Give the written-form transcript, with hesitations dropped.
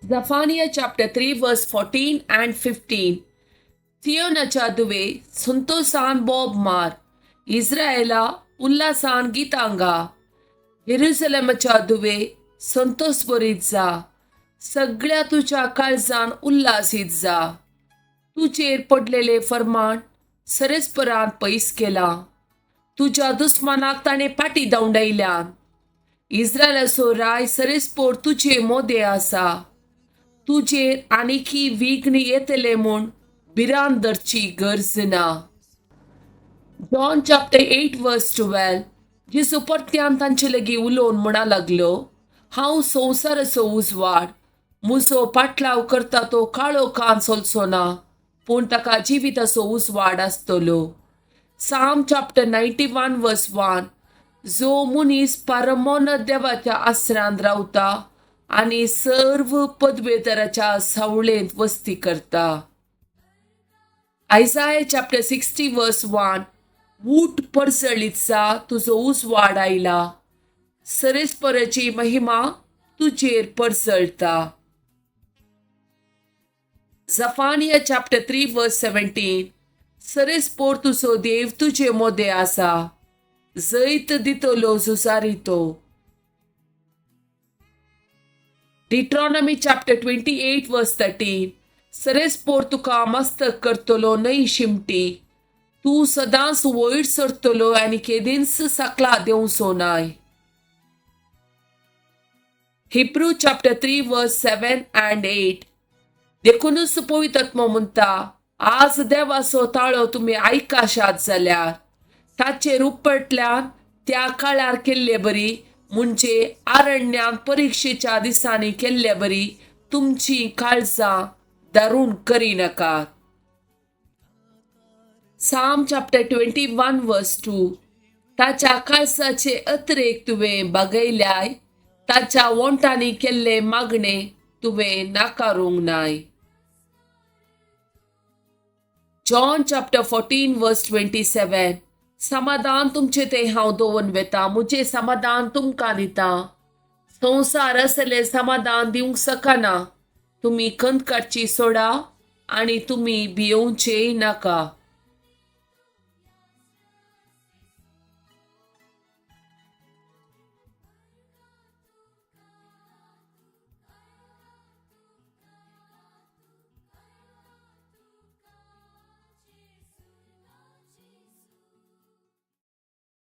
Zephaniah chapter 3 verse 14 and 15. सियोनाच्या Dubey, संतोसान बोब मार. इस्रायला, उल्हासान गितां गा. जेरुसलेमाच्या दुवे, संतोस बरीत जा. सगळ्या तुज्या काळजान उल्हासीत जा. तुजेर पडलेले फरमाण सरेस्परान पयस केला. तुज्या दुस्मानाक ताणें पाटी धांवडायल्यान. इस्रायलाचो राय सरेस्पोर तुजे मोदे आसा. तुजेर आनीकी विघ्न येतले म्हूण भिरांत धरची गरज ना. John chapter 8 verse 12. जेजू परत्यान तांचे लागीं उलोवन म्हणा लागलो, हांव संवसाराचो उजवाड. म्हजो पाटलाव करता तो काळोखान चलचो ना, पूण ताका जिविताचो उजवाड आसतलो. Psalm chapter 91 verse 1. जो मनीस परमोन देवाच्या आसरांत रावता आनी सर्व पदवेतराच्या सावळेंत वस्ती करता. Isaiah chapter 60 verse 1. ऊठ, परजळीत जा, तुजो उजवाड आयला. सरेस्पराची महिमा तुजेर परजळता. Zephaniah chapter 3 verse 17. सरेस्पोर तुजो देव तुजे मोदे आसा. जैत दितलो झुजारी तो. Deuteronomy chapter 28 verse 13. सरेस्पोर तुका मस्तक करतलो न्हय शिमटी. तूं सदांच वयर सरतलो आनी केदींच सकला देंवचो नाय. Hebrew chapter 3 verse 7 and 8. देखूनच पवित्र म्हणटा, आज देवाचो ताळो तुमी आयकाशात जाल्यार, ताचेर उपटल्यान त्या काळार केल्ले बरी, म्हणजे आरण्यान परिक्षेच्या दिसांनी केल्ले बरी, तुमची काळजां दारूण करिनाकात. Psalm chapter 21 verse 2. ताच्या काळजाचे अत्रेक तुवें बागयल्याय. ताच्या वोंटांनी केल्ले मागणे तुवें नाकारूंक नाय. John chapter 14 verse 27. समाधान तुमचे ते हांव दवरून वेता. म्हजें समाधान तुमकां दिता. संवसार असलें समाधान दिवंक शकना. तुमी खंत काडची सोडा आनी तुमी भियोवचेय नाका.